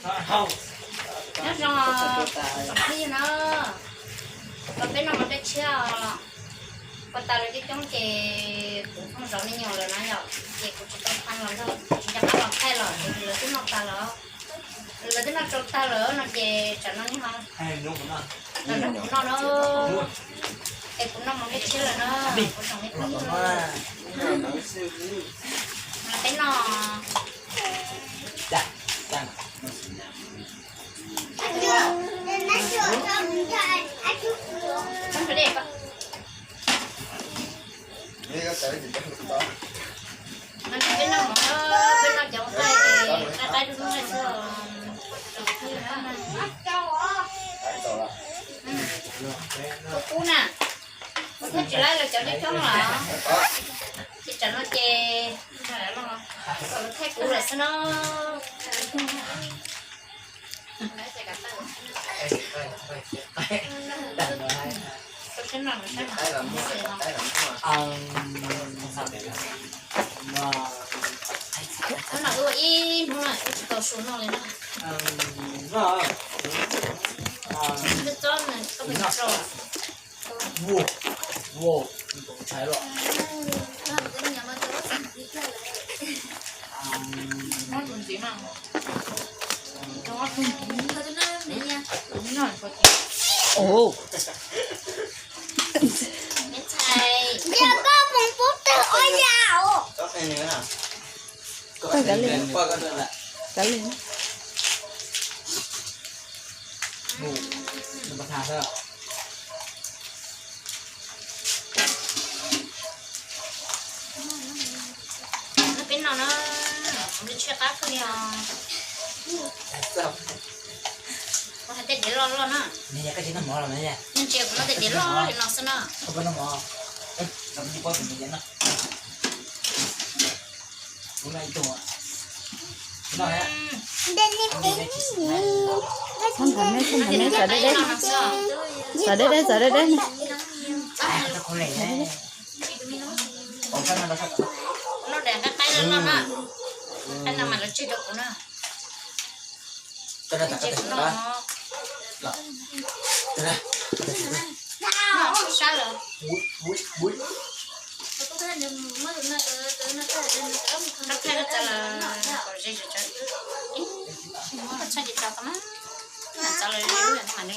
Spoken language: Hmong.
Nyob zoo tsoom phooj ywg na, los peb noj mov dej tshiab os. Ua tas lawv coob coob ces kuv phooj zov me nyuam lawm na yom, ces kuv tsis tau thaij los, tsis nco qab los thaij los ces lawv twb noj tas lawm. Lawv twb noj tsau tag lawm no ces tsam no neb ho los nrog kuv noj na. Es kuv noj mov dej tshiab lawm na, kuv tsoom me phooj ywg. Peb noj. Peb noj mov, peb noj cov nqaij, nqaij qaib dub hnub nqaij xwb. Kub kub na, kuv thaij tsis laib los cov coob coob los, ces tsam no ces kom lawv thaij kuv lawm xwb no. Hnub no wb ua ib hnub na, wb tsis tau su noj li na. Wb txob na, koj pheej tso. Ntxhais, yog koj mus pub twg ua yam os. Kav liam, kav liam. Peb noj na, tshuaj qab kawg li os. Kuv hais tej diav loj loj na. Ntsia kuv noj tej diav loj li no xwb na. Txhob nthav me, txhob nthav me, txav deb deb. Txav deb deb, txav deb deb. Noj daim nqaij qaib no na, qaib no mas lawv tseg rau kuv na. Noj sab lawm. Rab phaj koj txav lawm kom ze zog tso. Koj txhob cia tso tau mas, txav lawm mam li.